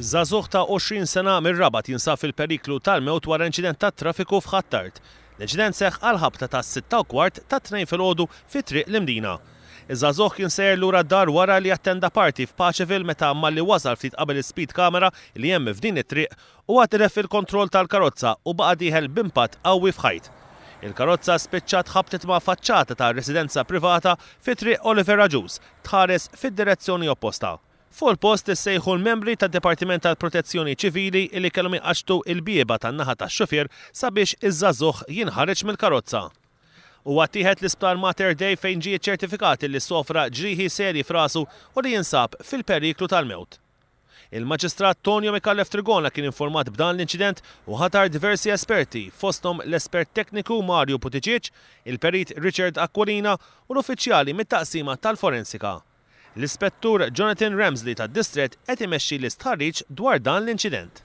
Żagħżugħ ta' 20 sena mir-Rabat jinsab fil-periklu tal-mewt wara inċident tat-traffiku f'Ħ'Attard. L-inċident seħħ għall-ħabta tas-6:15 tat-Tnejn filgħodu fi Triq l-Imdina. Iż-żagħżugħ kien sejjer lura d-dar wara li attenda party f'Paceville meta malli wasal ftit qabel is-speed camera li hemm f'din it-triq, huwa tilef il-kontroll tal-karozza u baqa' dieħel b'impatt qawwi f'ħajt. Il-karozza spiċċat ħabtet ma' faċċata ta' residenza privata fi Triq Oliver Agius, tħares fid-direzzjoni opposta. Fuq il-post issejħu l-membri tad-Dipartiment tal-Protezzjoni Ċivili li kellhom iqaċċtu l-bieba tan-naħa tax-xufier sabiex iż-żagħżugħ jinħareġ mill-karozza. Huwa ttieħed l-Isptar Mater Dei fejn ġie ċċertifikat li sofra ġrieħi serji f'rasu u li jinsab fil-periklu tal-mewt. Il-Maġistrat Tonio Micallef Trigona kien informat b'dan l-inċident u ħatar diversi esperti, fosthom l-espert tekniku Mario Buttigieg, il-Perit Richard Aquilina u l-uffiċjali mit-Taqsima tal-Forensika. L-Ispettur Jonathan Ramsley tad-Distrett qed imexxi l-istħarriġ dwar dan l-inċident.